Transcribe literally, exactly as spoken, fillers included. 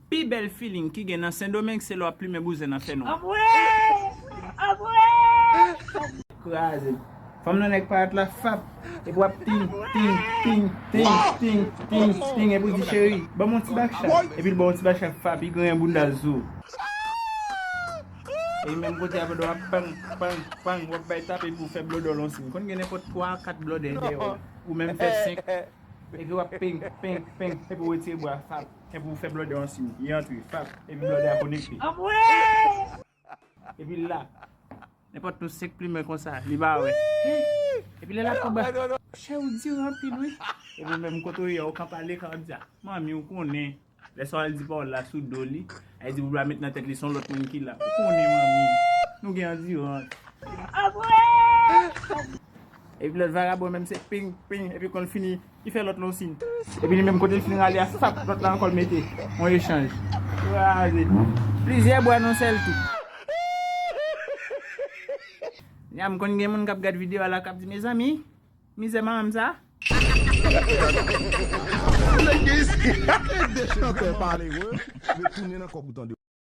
Pi bèl feeling ki gen nan Sendomeng se lè w ap plimen bouzen nan fè nwa. Anmwey! Anmwey! Kraze. Fanm nan nèg parèt la fap. Epi w ap ting, ting, ting, ting, ting, ting, ting, epi w di cheri, ban m yon ti bakcha. Epi l ba w yon ti bakcha fap, li griyen bounda l sou. E menm kote a pandan w ap pang, pang, pang, w ap bay tape epi w fè blòdè w lan siy. Konn gen nenpòt twa, kat blòdè dèyè w. Ou menm fè senk. Epi w ap peng, peng, peng, epi w retire bra fap. Epi w fè blòdè w lan siy. Li antre, fap. Epi blòdè a konekte. Epi l la. Nenpòt nou senk plimen konsa, li pa wè. Epi lè l ap konba, chè ou di anpil wi. Epi menm kote w ye, ou kanpe ale, ka w ap di a, manmi, ou konnen. Lè sa w al di pawòl la sou do li, a di pou l pa met nan tèt li se yon lòt moun ki la. Ou konnen, manmi, nou gen andirans. Epi lòt vagabon menm se ping, ping, epi konn fini, li fè lòt lan siy. Epi li menm kote l fin rale a, fap, lòt la ankò l mete yon echanj. Kraze. Plizyè bwa nan sèl tou. Nya m konn gen moun k ap gad videyo a la k ap di, mezanmi, mizè manman m sa. Ede chantè pale, retounen nan kòk ou tande.